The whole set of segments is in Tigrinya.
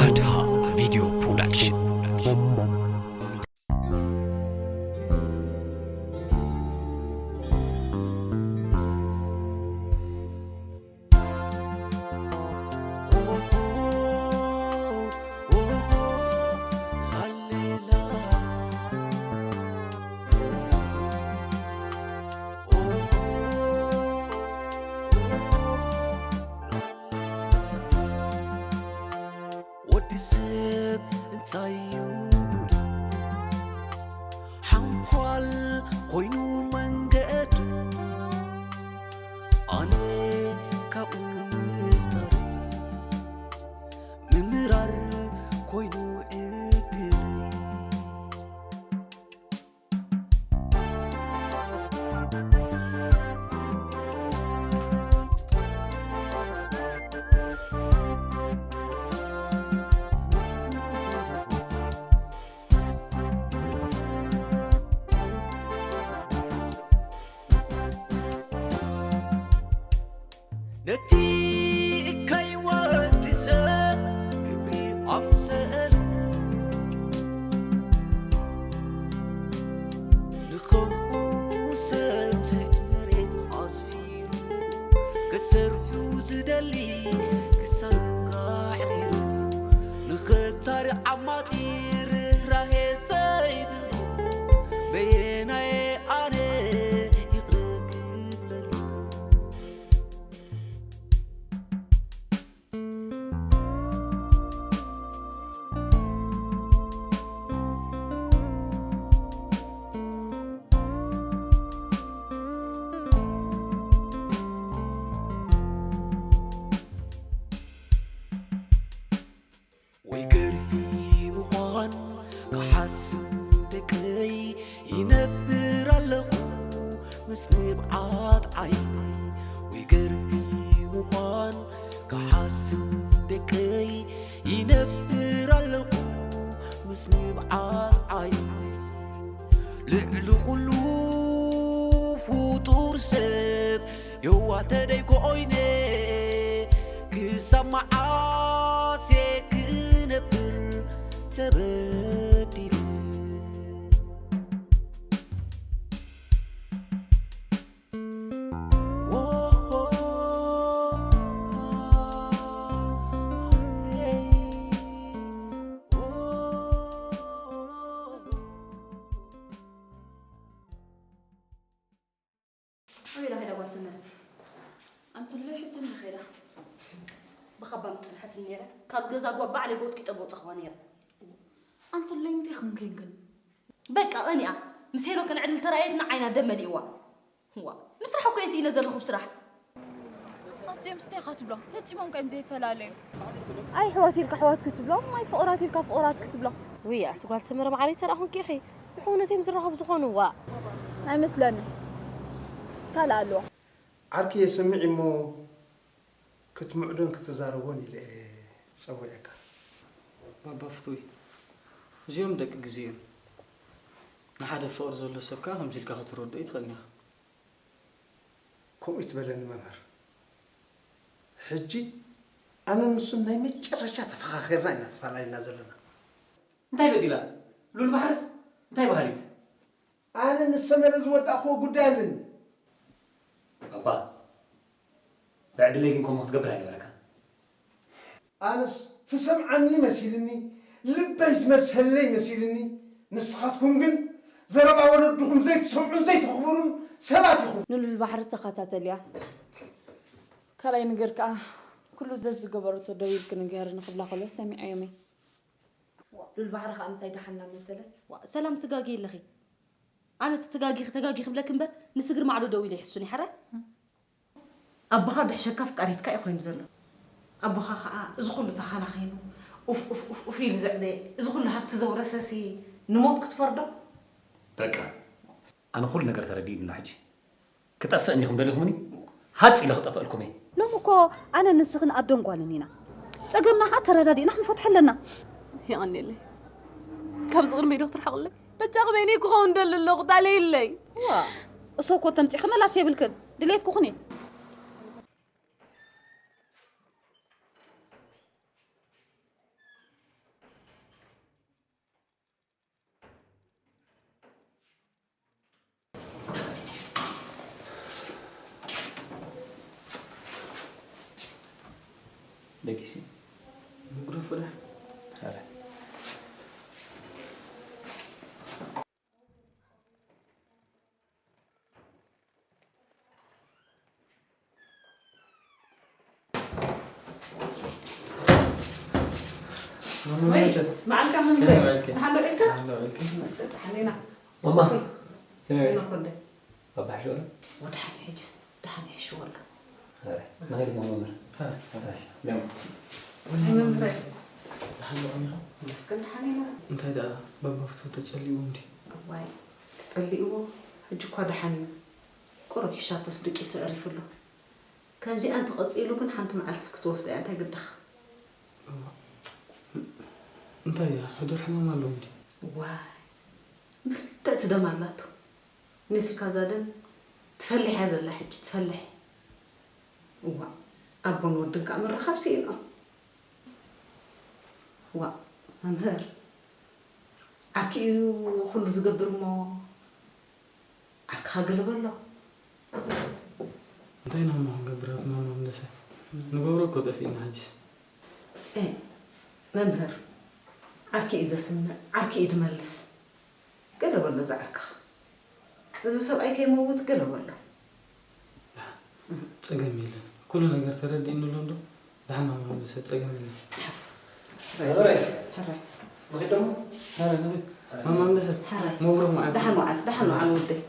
ኣድሃ ቪድዮ ፕሮዳክሽን። ወዲ ሰብ እንታይ እዩ ጉዱ? ሓንኳል ኮይኑ መንገዱ፣ ኣነ ካብኡ ምፍጣር ምምራር ኮይኑ ዕድል። ነቲ እከይ ወዲ ሰብ ግብሪ ኣምሰሉ ንኸምኡ ሰብ ትሕቲ መሬት ኣስፊሩ ክሰርሑ ዝደሊ ክሳዱ ኣሕሪሩ ንኸታሪ ዓማጺ ርህራሄ ዘይብሉ በየናየ ኣነ ይቕረ ክብለሉ። ወይ ገርሂ ምዃን ክሓስብ ደቀይ ይነብር ኣለኹ ምስ ንብዓት ዓይነይ። ወይ ገርሂ ምዃን ክሓስብ ደቀይ ይነብር ኣለኹ ምስ ንብዓት ዓይነይ። ልዕሊ ኩሉ ፍጡር ሰብ የዋህ ተደይ ኮይነ ክሳብ መዓስ እየ ክነብር ተበዲለ። ኣበይ ኢላ ከይዳ ጓል ሰመረ? ኣንቱለይ ሕጂ እንዳ ከይዳ። ብኻባ ምጽንሐትኒ ነይረ። ካብዚ ገዛ ጓ ባዕለይ ጎጥቂጠ ብወጻኹዋ ነይረ። ኣንቱለይ እንታይ ኹንክን ግን? በቃ ቀኒኣ። ምስ ሄኖክ ክንዕድል ተራእየትና ዓይና ደም መሊእዋ። ዋ፣ ምስራሕ እኮ እየ ስኢነ ዘለኹ ብስራሕ። ኣዚኦም እንታይ ኢኻ ትብሎም? ፈጺሞም እኮ እዮም ዘይፈላለዩ። ኣይ ኣሕዋት ኢልካ ኣሕዋት ክትብሎም፣ ኣይ ፍቑራት ኢልካ ፍቑራት ክትብሎም። ውይ ኣቲ ጓል ሰመረ መዓረይ ተረኣ ኹንኪ ኢኺ። ብሕውነት እዮም ዝራኸቡ ዝኾኑ፣ ዋእ። ኣይመስለንን። ካልእ ኣለዎ። ዓርኪ እየ ሰሚዐ እሞ ክትምዕዶን ክትዛረቦን ኢለ እየ ዝጸውዐካ። ባባ ፍቱይ፣ እዚኦም ደቂ ግዜ እዮም። ንሓደ ፍቕሪ ዘሎ ሰብ ከኣ ከምዚ ኢልካ ከተረድኦ ኣይትኽእልን ኢኻ። ከምኡ ይትበለኒ መምህር። ሕጂ ኣነ ንሱን ናይ መጨረሻ ተፈኻኺርና ኢና ተፈላለና ዘለና። እንታይ በዲላ? ሉል ባሕርስ እንታይ በሃሊት? ኣነ ምስ ሰመረ ዝወዳእክዎ ጉዳይ ኣለኒ። ባባ፣ ብዕድለይ ግን ከምኡ ክትገብር ኣይነበረካን። ኣነስ ትሰምዓኒ መሲልኒ፣ ልበይ ዝመልሰለይ መሲልኒ፣ ንስኻትኩም ግን ዘረባ ወለድኹም ዘይትሰምዑን ዘይተኽብሩን ሰባት ኢኹም። ንሉል ባሕሪ ተኸታተልያ። ካልኣይ ነገር ከኣ ኩሉ ዘዝገበረቶ ደው ኢልኪ ንገሪ ንኽብላ ከሎ ሰሚዐዮም'የ። ሉል ባሕሪ ከኣ ምሳይ ደሓን እናመሰለት። ዋ፣ ሰላም ትጋጊ ኣለኺ። ኣነ እቲ ተጋጊኺ ተጋጊኺ ክብለኪ እምበር ንስግሪ ማዕዶ ደው ኢለ ይሕሱን ይሓራይ። ኣቦኻ ድሕሸካ ፍቃሪትካ እዩ ኮይኑ ዘሎ። ኣቦኻ ኸኣ እዚ ኩሉ ተኸናኺኑ ኡፍ ኡፍ ኡፍ ኡፍ ኢሉ ዘዕበየ፣ እዚ ኩሉ ሃብቲ ዘውረሰሲ ንሞት ክትፈርዶ? በቃ፣ ኣነ ኩሉ ነገር ተረዲእኒ ኣሎ ሕጂ። ክጠፍእ እንዲኹም ደሊኹምኒ? ሃጽ ኢለ ክጠፍኣልኩም እየ። ሎሚ እኮ ኣነ ንስኽን ኣዶን ጓልን ኢና። ጸገምና ኸኣ ተረዳዲእና ክንፈትሖ ኣለና። የቐንየለይ። ካብዚ ቅድመይ ዶ ክትርሕቕለይ? በጃኺ በይነይ ክኸውን ደሊ ኣለኹ፣ ታለይለይ። ዋ፣ እሶ እኮ ተምጺኺ መላስ የብልክን። ድሌትኪ ኩኒ። ደቂሲ። ምግደፎ ደሓን። ኣረ። ወይ፣ በዓልካ መምህር። ከመይ ውዒልኪ? ደሓን ዶ ውዒልካ? ደሓን ውዒልኪ? መስገን ደሓን ኢና። ማማ፣ ከመይ ውዒልኪ? ደሓን ኮንደ። ኣባ ሕሹ ኣሎ? ወድሓን ሕጅስ፣ ደሓን ይሕሽዎ ኣሎ። ኣረ፣ ንኸይድ እሞ መምህር። ኣረ፣ ኣረ፣ ለም። ኣይ መምህር። ደሓን ዶ ኢኻ? መስገን ደሓን ኢና። እንታይ ደኣ፣ ባባ ፍቶ ተጸሊእዎ እንዲ? እዋይ፣ ተጸሊእዎ፣ ሕጂ እኳ ደሓን እዩ። ቁሩብ ሕሻቶስ ደቂሱ ኣዕሪፉ ኣሎ። ከምዚኣ እንተቐጺሉ ግን ሓንቲ መዓልቲ ክትወስዶ እያ፣ እንታይ ግድኻ? እዋ። እንታይ እያ? ሕዱር ሕማም ኣለዎ እንዲ? ዋይ፣ ብርትዕቲ ደም ኣላቶ። ነትልካ እዛ ደም ትፈልሕ እያ ዘላ ሕጂ፣ ትፈልሕ። እዋ፣ ኣቦን ወድን ከኣ ምርኻብ ስኢኖም። ዋእ፣ መምህር፣ ዓርኪ እዩ ኩሉ ዝገብር እሞ፣ ዓርክኻ ገለ በሎ። እንታይ ኢና እሞ ክንገብር፣ ኣቲ ማማ መለሰት? ንገብሮ እኮ ጠፊእና ሕጅስ። ኤ፣ መምህር፣ ዓርኪ እዩ ዘስምዕ፣ ዓርኪ እዩ ዝመልስ። ገለ በሎ ዝዓርክኻ። እዚ ሰብኣይ ከይመውት ገለ በሎ። ጸገም የለን። ኩሉ ነገር ተረዲእኒ ኣሎ እንዶ። ደሓን ማማ መለሰት፣ ጸገም የለን። ሕራይ። ሕራይ። ንኺድ ደሞ? ሕራይ፣ ንኺድ። ማማ መለሰት፣ ሕራይ። መብሩኽ መዓልቲ። ደሓን መዓልቲ፣ ደሓን መዓልቲ ወደይ።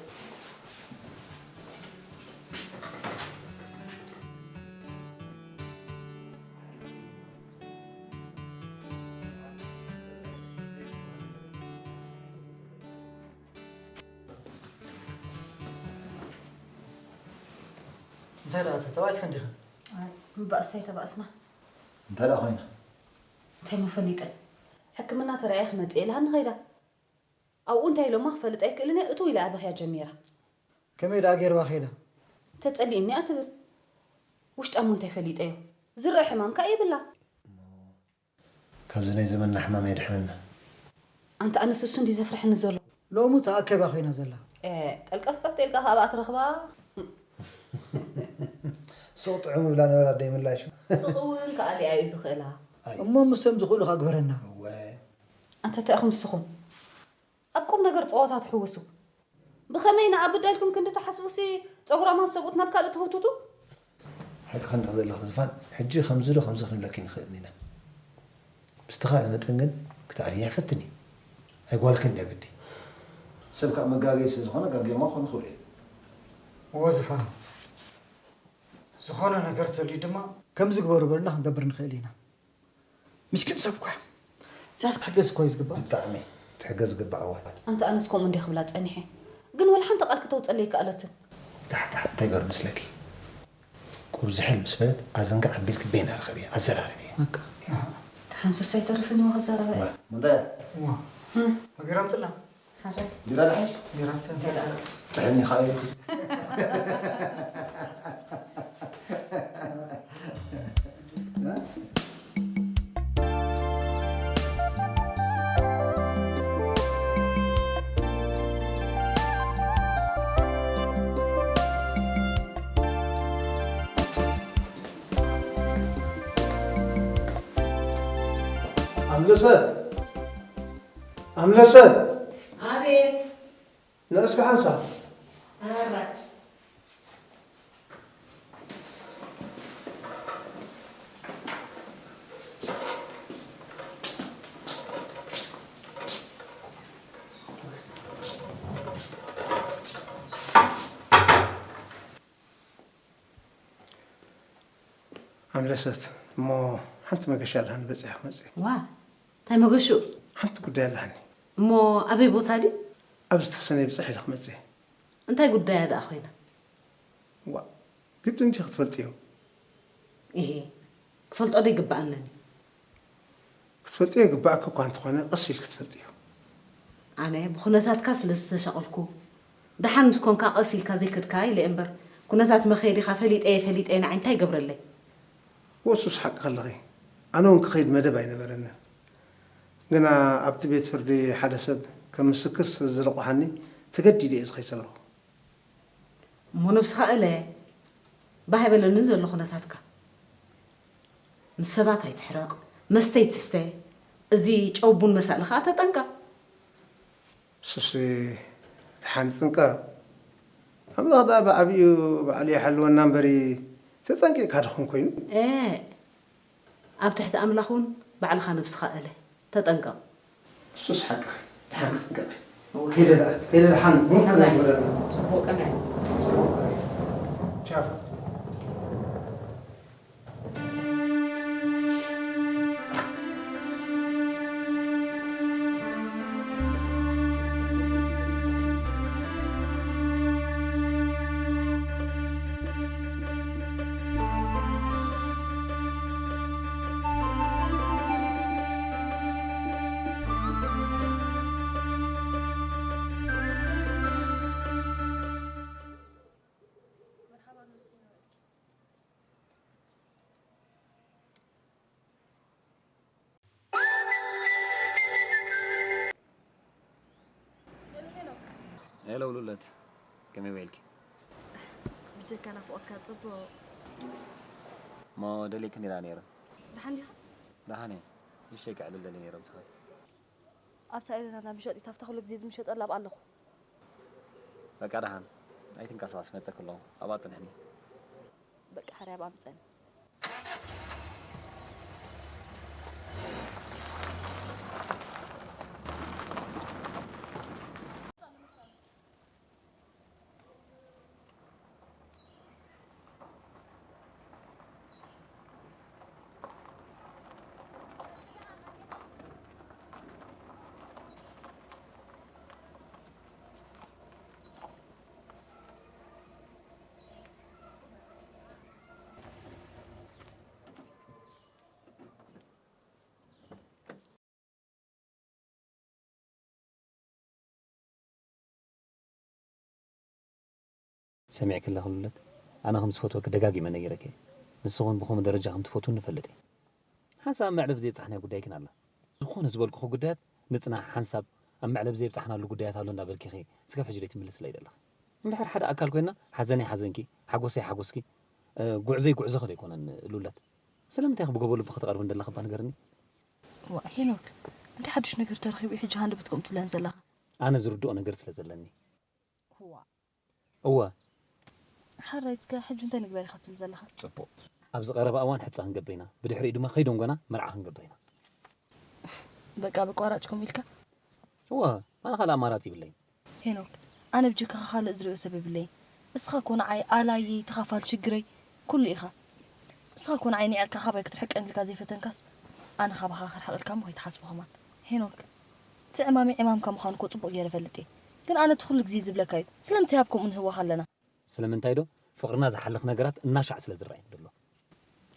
እንታይ ደኣ፣ ተባኢስክን ዲኽን? ኣይ፣ ምባእስ ኣይተባእስና። እንታይ ደኣ ኮይና? እንታይ መፈሊጠ? ሕክምና ተራእየ ክመጽእ ኢልሃኒ ከይዳ። ኣብኡ እንታይ ኢሎማ ክፈልጥ ኣይክእልን እየ፣ እትው ኢላ እያ በኽያ ጀሚራ። ከመይ ደኣ ገይርዋ ከይዳ? ተጸሊእኒ እያ ትብል። ውሽጣ እሞ እንታይ ፈሊጠዮ? ዝረአ ሕማም ከኣ የብላ። እሞ ካብዚ ናይ ዘመንና ሕማም የድሕነና። ኣንታ ኣነስ እሱ እንዲ ዘፍርሐኒ ዘሎ። ሎሚ ተኣከባ ኮይና ዘላ። ኤ፣ ጠልቀፍቀፍ ተልካ ካብኣ ትረኽባ። ሱቕ ጥዑም ይብላ ነበራ ደይ ምላሹ። ስቕ እውን ከኣሊኣ እዩ ዝኽእላ። ኣይ። እሞ ምስቶም ዝኽእሉ ከግበረና። እወ። ኣንታ እንታይ ኢኹም ንስኹም? ኣብ ቁም ነገር ጸወታ ትሕውሱ። ብኸመይ ንኣበዳ ኢልኩም ክንዲ ትሓስቡሲ ጸጉራማት ሰብኡት ናብ ካልእ ትህውትቱ? ሓቂ ክንዲ ዘለኺ ዝፋን፣ ሕጂ ከምዚ ዶ ከምዚ ክንብለኪ ንኽእል ኢና። ብዝተኻእለ መጠን ግን ክትኣልይያ ፈትኒ። ኣይጓልክን ድያ ግዲ? ሰብ ካብ መጋገዪ ስለ ዝኾነ ጋግዮማ ክኾኑ ይኽእሉ እዮም። እወ ዝፋን፣ ዝኾነ ነገር ተልዩ ድማ ከምዚ ግበሩ በልና ክንገብር ንኽእል ኢና። ምስኪን ሰብ እኳ። እዛስ ክሕገዝ እኮ እዩ ዝግባእ። ብጣዕሚ ትሕገዝ ዝግባእ እዋ። ኣንታ ኣነስ ከምኡ እንድየ ክብላ ጸኒሐ። ግን ወላ ሓንቲ ቃል ክተውጸለይ ኣይከኣለትን። ዳሕ ዳሕ እንታይ ገሩ መስለኪ? ቁሩብ ዝሕል ምስ በለት ኣዘንጋ ኣቢልኪ በይና ርኸብያ፣ ኣዘራርብያ። በቃ። ደሓን ሱስ ኣይተርፍን እሞ ክዛረባ እየ። ዋ፣ ምንታይ እያ? እዋ። እም። ቢራ ኣምፅእላ። ሓራይ። ቢራ ደሓን? ቢራ ሰንሰል። ጥሕኒ ኸኣ እዩ። ኣምለሰ፣ ኣምለሰ። ኣቤት። ንእስኪ ሓንሳብ። ኣረ። ኣምለሰት፣ እሞ ሓንቲ መገሻ ኣለሃኒ በጺሐ ክመጽእ። ዋ፣ እንታይ መገሹ? ሓንቲ ጉዳይ ኣለሃኒ። እሞ ኣበይ ቦታ ድዩ? ኣብ ዝተሰነይ ብጽሕ ኢለ ክመጽእ። እንታይ ጉዳያ ደኣ ኮይና? ዋ፣ ግድን እንጂ ክትፈልጥዮ። ኢሂ፣ ክፈልጦ ዶ ይግብኣነኒ? ክትፈልጥዮ ይግብኣኪ እኳ እንተኾነ፣ ቀስ ኢልኪ ክትፈልጥዮ። ኣነ ብኹነታትካ ስለ ዝተሻቐልኩ፣ ደሓን ምስ ኮንካ ቀስ ኢልካ ዘይከድካ ኢለ እየ እምበር፣ ኩነታት መኸየዲኻ ፈሊጠ እየ፣ ፈሊጠ እየ፣ ንዓይ እንታይ ይገብረለይ? ወሱስ ሓቂ ከለኺ፣ ኣነ እውን ክኸይድ መደብ ኣይነበረንን። ግና ኣብቲ ቤት ፍርዲ ሓደ ሰብ ከም ምስክር ስለ ዝለቑሓኒ፣ ተገዲደ እየ ዝኸይድ ዘለኹ። እሞ ነብስኻ እለ፣ ባህ ኣይበለንን ዘሎ ኩነታትካ። ምስ ሰባት ኣይትሕረቕ፣ መስተ ኣይትስተ፣ እዚ ጨው ቡን መሳሊ ኸኣ ተጠንቀቕ። ሱሲ፣ ደሓን ይጥንቀቕ። ኣምላኽ ደኣ ብዓቢኡ ባዕሉ ይሓልወና እምበሪ፣ ተጠንቂቕካ ድኾን ኮይኑ? ኤእ፣ ኣብ ትሕቲ ኣምላኽ እውን ባዕልኻ ነብስኻ እለ፣ ተጠንቀቕ። እሱስ ሓቅኺ፣ ደሓን ክጥንቀቕ። እወ። ከይደ ደኣ፣ ከይደ ደሓን፣ ቡን ኣባይ። ክነግበረና። ጽቡቕ ቀናይ። ቻው። ሄሎ ሉለት፣ ከመይ ውዒልኪ? ብጀካ ናፍቖትካ ጽቡቕ። እሞ ደልየኪ እንዲና ነይረ። ደሓን ዲኻ? ደሓን እየ። ንእሽተይ ከዕልል ደልየ ነይረ ብትኻ። ኣብታ ኤለና ናብ ሸጢት ኣብታ ኩሉ ግዜ ዝምሸጠላ ኣብኣ ኣለኹ። በቃ ደሓን። ኣይትንቀሳቐስ፣ መጸኪ ኣለኹ። ኣብኣ ጽንሕኒ። በቃ ሕራይ ኣብኣ ምጸኒ። ሰሚዕኪ ኣለኺ ሉለት፣ ኣነ ከም ዝፈትወኪ ደጋጊመ ነጊረኪ እየ። ንስኺ እውን ብኸምኡ ደረጃ ከም ትፈትውኒ እፈልጥ እየ። ሓንሳብ ኣብ መዕለቢ ዘይብጻሕናዮ ጉዳይ ግን ኣላ። ዝኾነ ዝበልኩኺ ጉዳያት ንጽናሕ፣ ሓንሳብ ኣብ መዕለቢ ዘይብጻሕናሉ ጉዳያት ኣሎ እንዳበልኪ ኢኺ ስጋብ ሕጂ ዘይትምልስለይ ዘለኺ። እንድሕር ሓደ ኣካል ኮይና፣ ሓዘነይ ሓዘንኪ፣ ሓጎሰይ ሓጎስኪ፣ እ፣ ጉዕዞይ ጉዕዞኺ ዘይኮነን ሉለት። ስለምንታይ ኢኺ ብጎቦ ልብኺ ትቐርብኒ ዘለኺ እባ ንገርኒ? ዋእ ሄኖክ፣ እንታይ ሓድሽ ነገር ተረኺቡ እዩ ሕጂ ሃንደበት ከምኡ ትብለኒ ዘለኻ? ኣነ ዝርድኦ ነገር ስለ ዘለኒ። ዋእ። እወ። ሓራይ እስከ ሕጂ እንታይ ንግበር ኢኻ ትብል ዘለኻ? ጽቡቕ። ኣብዚ ቀረባ እዋን ሕጻ ክንገብር ኢና። ብድሕሪኡ ድማ ከይደንጎና መርዓ ክንገብር ኢና። በቃ ብቋራጭ ከምኡ ኢልካ? እወ፣ ኣነ ካልእ ኣማራጺ ይብለይን። ሄኖክ፣ ኣነ ብጀካኻ ካልእ ዝሪኦ ሰብ የብለይን። እስኻ እኮ ንዓይ ኣላየይ፣ ተኻፋል ሽግረይ፣ ኩሉ ኢኻ። እስኻ እኮ ንዓይ ንዒቕካ ካባይ ክትርሕቀኒ ኢልካ ዘይፈተንካስ፣ ኣነ ካባኻ ክርሕቕ ኢልካ እሞ ከይትሓስቦ ከማን። ሄኖክ፣ እቲ ዕማመይ ዕማምካ ምዃኑ እኮ ጽቡቕ ገይረ እፈልጥ እየ። ግን ኣነ እቲ ኩሉ ግዜ ዝብለካ እዩ። ስለምንታይ ኣብ ከምኡ ንህወኽ ኣለና? ስለምንታይ ዶ? ፍቕርና ዝሓልኽ ነገራት እናሻዕ ስለ ዝረኣየኒ ዘሎ።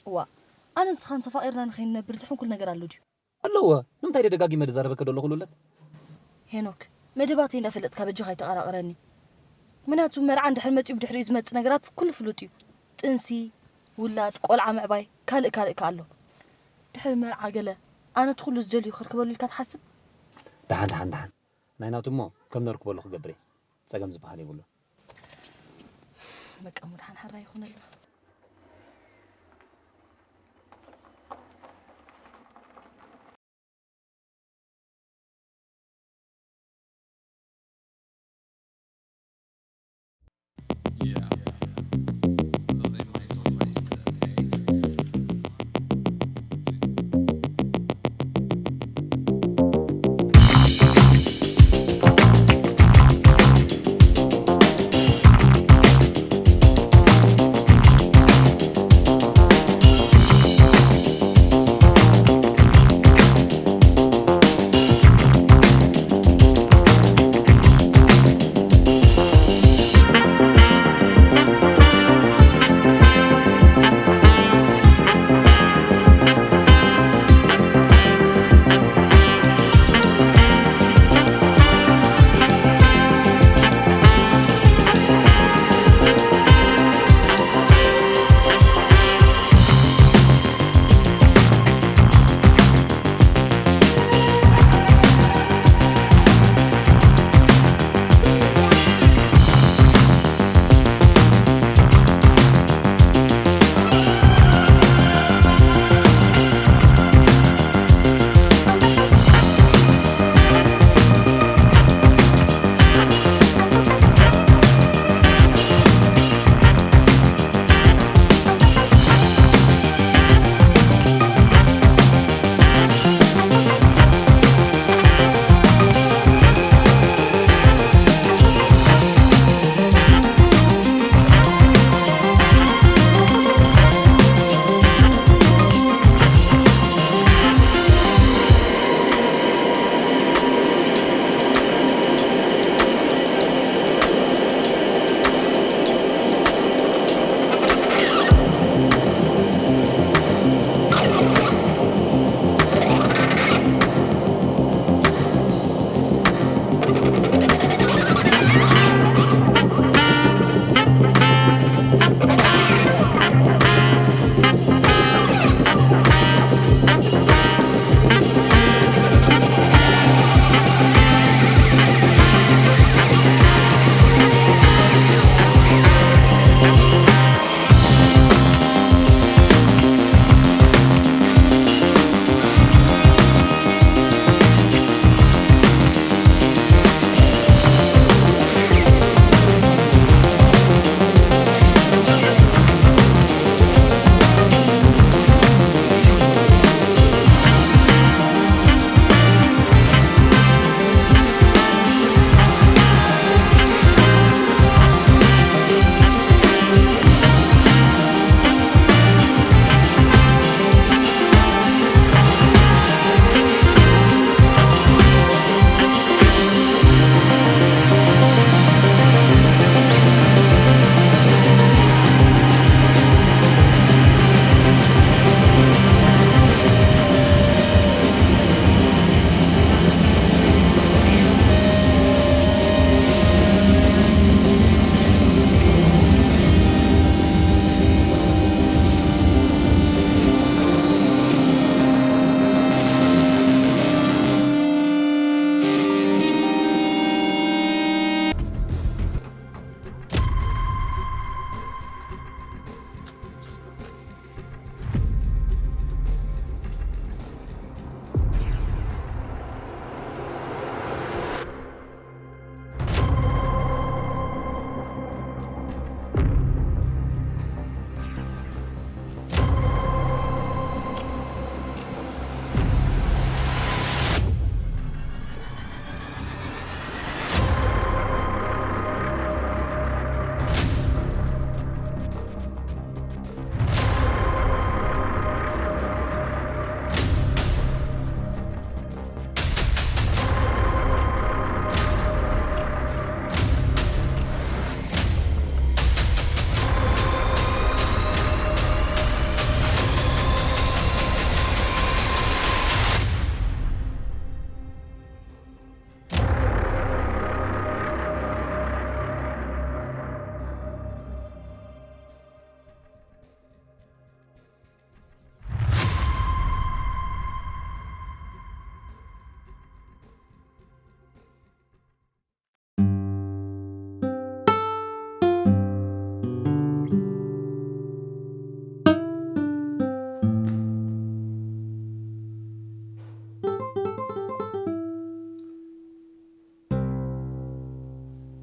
እዋእ፣ ኣነ ንስኻን ተፋቒርና ንኸይንነብር ዝሕንኩል ነገር ኣሎ ድዩ? ኣለዎ። ንምንታይ ደጋጊመ ዝዛረበኪ ዘለኹ ሉለት? ሄኖክ፣ መደባተይ እንዳፈለጥካ በጃኻ ኣይተቐራቕረኒ። ምኽንያቱ መርዓ እንድሕር መጺኡ ብድሕሪኡ ዝመጽእ ነገራት ኩሉ ፍሉጥ እዩ። ጥንሲ፣ ውላድ፣ ቆልዓ ምዕባይ፣ ካልእ ካልእ ከኣ ኣሎ። ድሕሪ መርዓ ገለ ኣነ እቲ ኩሉ ዝደልዩ ክርክበሉ ኢልካ ትሓስብ? ደሓን፣ ደሓን፣ ደሓን። ናይ ናቱ እሞ ከም ነርክበሉ ክገብር እየ። ጸገም ዝበሃል የብሉን። በቃ እሞ ደሓን ሓራ ይኹነልና።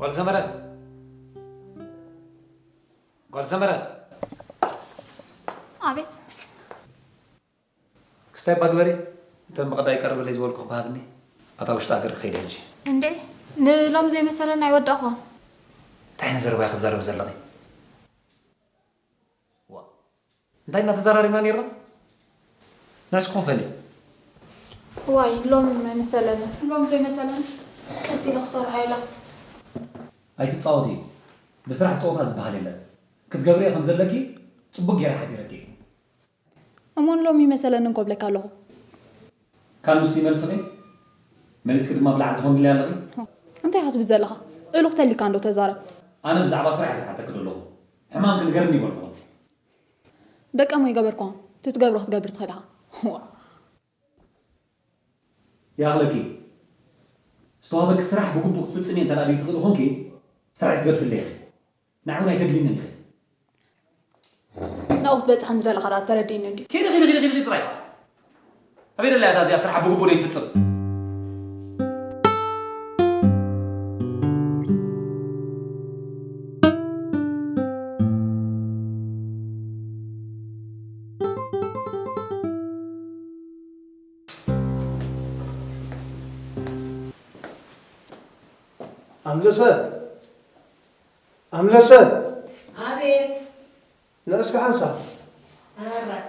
ጓል ሰመረ፣ ጓል ሰመረ። ኣቤት። ክስታይ እባ ግበሪ። እተን ብቐዳይ ቀርብለይ ዝበልኩ ክበሃብኒ ኣታ ውሽጢ ሃገር ክኸይድ ሕጂ። እንዴ፣ ንሎም ዘይመሰለን ኣይወዳእኹን። እንታይ ነዘረባይ ክዛረብ ዘለኺ? ዋ፣ እንታይ እናተዘራሪብና ነይርና? ንዕስኩም ፈሊ። ዋይ ሎም ኣይመሰለን። ሎም ዘይመሰለን ቀስ ኢለ ክሰርሖ ኢላ። ኣይትፃወቲ። ብስራሕ ፀወታ ዝበሃል የለን። ክትገብርዮ ከም ዘለኪ ፅቡቅ ገይረ ሓቢረኪ። እሞ ንሎም ይመሰለን እንኮ ብለካ ኣለኹ። ካብ ንሱ ይመልስኺ? መሊስኪ ድማ ብላዕሊ ትኾንልያ ኣለኺ? እንታይ ኢኻ ትብል ዘለኻ? እሉ ክተሊካ እንዶ ተዛረብ። ኣነ ብዛዕባ ስራሕ እየ ዝሓተኪ ዘለኹ። ሕማም ክንገርኒ ይበልኩኹም። በቃ እሞ ይገበርኩኹም። ትትገብሮ ክትገብር ትኽእል ኢኻ። ዋ። ይኣኽለኪ። ዝተዋህበኪ ስራሕ ብግቡእ ክትፍፅሚ እንተ ደኣ ዘይትኽእሊ ኾንኪ፣ ስራሕ ክትገድፍለይ ኢኺ። ንዓይ እውን ኣይተድልይንን ኢኺ። ናብኡ ክትበፅሕ ንዝደለኻ ደኣ ተረዲእኒ እንድዩ። ኪዲ ኪዲ ኪዲ ኪዲ ጥራይ። ኣበይ ደላ እታ እዚኣ ስራሕ ብግቡእ ደይትፍፅም? ኣምለሰት! ኣምለሰት! ኣቤት። ንዕስኪ ሓንሳብ። ኣራይ።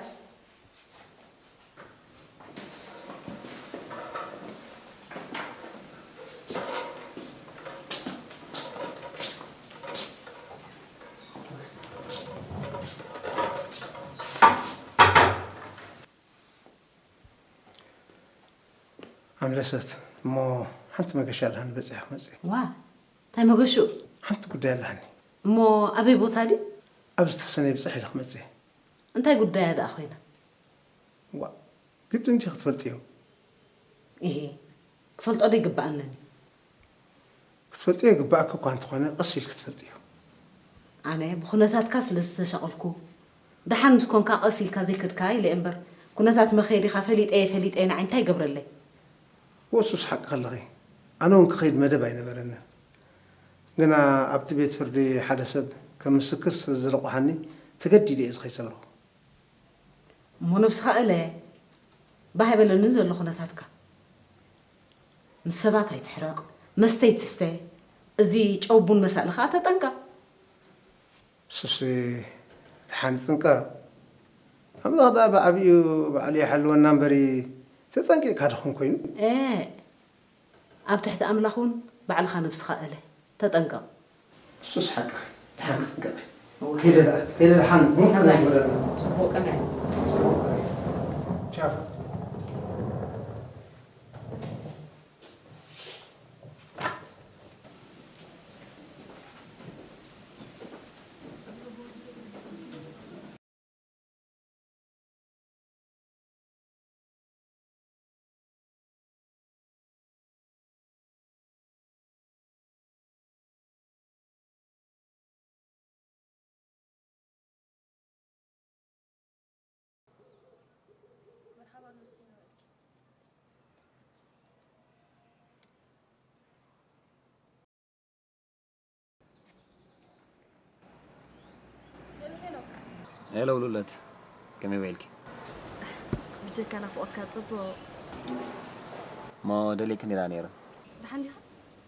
ኣምለሰት፣ እሞ ሓንቲ መገሻ ኣለሃኒ በጺሐ ክመጽእ። ዋ፣ እንታይ መገሽኡ? ሓንቲ ጉዳይ ኣለሃኒ። እሞ ኣበይ ቦታ ድዩ? ኣብ ዝተሰነይ ብጽሕ ኢለ ክመጽእ። እንታይ ጉዳያ ደኣ ኮይና? ዋ፣ ግድን ድዩ ክትፈልጥዮ? ኢሂ፣ ክፈልጦ ዶ ይግብኣነን እዩ? ክትፈልጥዮ ይግብኣኪ እኳ እንተኾነ፣ ቀስ ኢልኪ ክትፈልጥዮ። ኣነ ብኹነታትካ ስለ ዝተሻቐልኩ፣ ደሓን ምስ ኮንካ ቀስ ኢልካ ዘይከድካ ኢለ እየ እምበር፣ ኩነታት መኸየዲኻ ፈሊጠ እየ ፈሊጠ እየ ንዓይ እንታይ ይገብረለይ? እወ እሱስ ሓቅኺ ኣለኺ። ኣነ እውን ክኸይድ መደብ ኣይነበረንን። ግና ኣብቲ ቤት ፍርዲ ሓደ ሰብ ከም ምስክር ስለ ዝረቑሓኒ፣ ተገዲደ እየ ዝኸይድ ዘለኹ። እሞ ነብስኻ እለ፣ ባህ ኣይበለንን ዘሎ ኩነታትካ። ምስ ሰባት ኣይትሕረቕ፣ መስተ ኣይትስተ፣ እዚ ጨው ቡን መሳሊ ኸኣ ተጠንቀቕ። እሱሲ ደሓን ይጥንቀቕ። ኣምላኽ ደኣ ብዓቢኡ ባዕሉ ይሓልወና እምበሪ፣ ተጠንቂቕካ ድኹን ኮይኑ? ኤእ፣ ኣብ ትሕቲ ኣምላኽ እውን ባዕልኻ ነብስኻ እለ፣ ተጠንቀቕ። እሱስ ሓቅኺ፣ ደሓን ክትጥንቀቒ። እወ። ከይደ ደኣ፣ ከይደ ደሓን፣ ሙሉእ ቀናይ ግበረልና። ጽቡቕ ቀናይ። ጽቡቕ ቀናይ። ቻው። ሄሎ ሉለት፣ ከመይ ውዒልኪ? ብጀካ ናፍቖትካ ጽቡቕ። እሞ ደሊክኒ ኢላ ነይረ። ደሓን ዲኻ?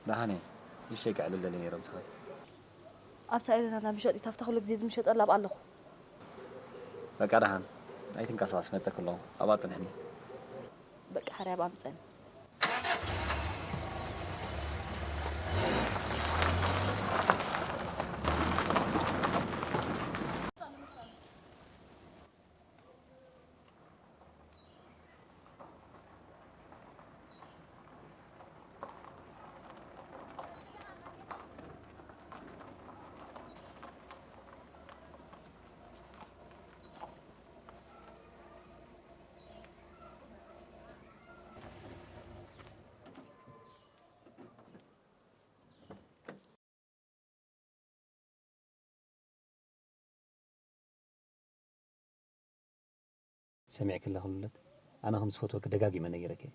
ደሓን እየ። ንእሽተይ ክዕልል ደልየ ነይረ ብትኻ። ኣብታ ኤለና እንዳ መሸጢት ኣብታ ኩሉ ግዜ ዝምሸጠላ ኣብኣ ኣለኹ። በቃ ደሓን ኣይትንቀሳቐስ፣ ክመጸኪ ኣለኹ። ኣብኣ ጽንሕኒ። በቃ ሕራይ ኣብኣ ምጸኒ። ሰሚዕኪ ኣለኺ ሉለት፣ ኣነ ከም ዝፈትወኪ ደጋጊመ ነጊረኪ እየ።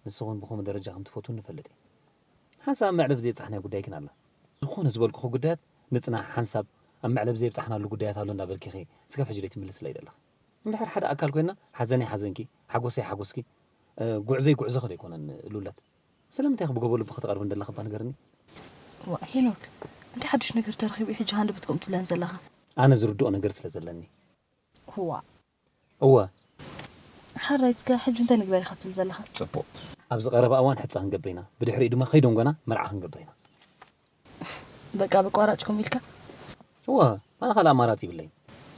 ንስኺ እውን ብኸምኡ ደረጃ ከም ትፈትውኒ እፈልጥ እየ። ሓንሳእ ኣብ መዕለቢ ዘይብጻሕናያ ጉዳይ ግን ኣላ። ዝኾነ ዝበልኩኺ ጉዳያት ንጽናሕ ሓንሳብ ኣብ መዕለቢ ዘይብጻሕናሉ ጉዳያት ኣሎ እንዳበልኪ ኢኺ ስጋብ ሕጂ ዘይትምልስለይ ዘለኺ። እንድሕር ሓደ ኣካል ኮይና ሓዘነይ ሓዘንኪ፣ ሓጎሰይ ሓጎስኪ፣ እ፣ ጉዕዘይ ጉዕዞኺ ዶ ኣይኮነን ሉለት? ስለምንታይ ኢኺ ብጎቦ ልብኺ ትቐርብን ዘለኺ እባ ንገርኒ? ዋእ ሄኖክ፣ እንታይ ሓድሽ ነገር ተረኺቡ እዩ ሕጂ ሃንደበት ከምኡ ትብለን ዘለኻ? ኣነ ዝርድኦ ነገር ስለ ዘለኒ። ዋእ። እወ። ሓራይ እስከ ሕጂ እንታይ ንግበር ኢኻ ትብል ዘለኻ? ጽቡቕ። ኣብዚ ቀረባ እዋን ሕጻ ክንገብር ኢና። ብድሕሪኡ ድማ ከይደንጎና መርዓ ክንገብር ኢና። በቃ ብቋራጭ ከምኡ ኢልካ? እወ፣ ኣነ ካልእ ኣማራጺ ይብለይን።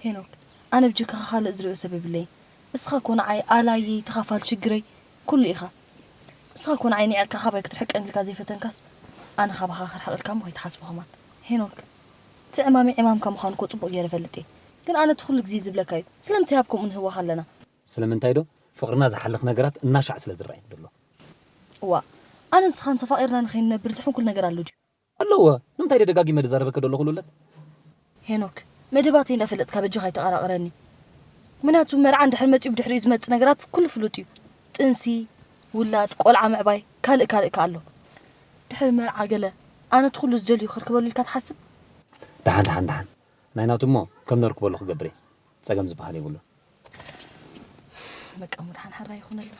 ሄኖክ፣ ኣነ ብጀካኻ ካልእ ዝሪኦ ሰብ የብለይን። እስኻ እኮ ንዓይ ኣላየይ፣ ተኻፋል ሽግረይ፣ ኩሉ ኢኻ። እስኻ እኮ ንዓይ ኒዕቕካ ካባይ ክትርሕቀኒ ኢልካ ዘይፈተንካስ፣ ኣነ ካባኻ ክርሕቕ ኢልካ እሞ ከይትሓስቦ ከማን። ሄኖክ፣ እቲ ዕማመይ ዕማምካ ምዃኑ እኮ ጽቡቕ ገይረ እፈልጥ እየ። ግን ኣነ እቲ ኩሉ ግዜ ዝብለካ እዩ። ስለምንታይ ኣብ ከምኡ ንህወኽ ኣለና? ስለምንታይ ዶ? ፍቕርና ዝሓልኽ ነገራት እናሻዕ ስለ ዝረኣየኒ ዘሎ። እዋእ፣ ኣነን ንስኻን ተፋቒርና ንኸይንነብር ዝሕንኩል ነገር ኣሎ ድዩ? ኣለዎ። ንምንታይ ደጋጊመ ዝዛረበኪ ዘለኹ ሉለት? ሄኖክ፣ መደባተይ እንዳፈለጥካ በጃኻ ኣይተቐራቕረኒ። ምኽንያቱ መርዓ እንድሕር መጺኡ ብድሕሪኡ ዝመጽእ ነገራት ኩሉ ፍሉጥ እዩ። ጥንሲ፣ ውላድ፣ ቆልዓ ምዕባይ፣ ካልእ ካልእ ከ ኣሎ። ድሕሪ መርዓ ገለ ኣነ እቲ ኩሉ ዝደልዩ ከርክበሉ ኢልካ ትሓስብ? ደሓን፣ ደሓን፣ ደሓን። ናይ ናቱ እሞ ከም ነርክበሉ ክገብር እየ። ጸገም ዝበሃል የብሉን። በቃ እሞ ደሓን ሓራ ይኹነልና።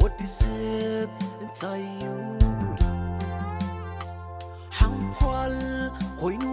ወዲ ሰብ እንታይ እዩ ሓንኳል ኮይኑ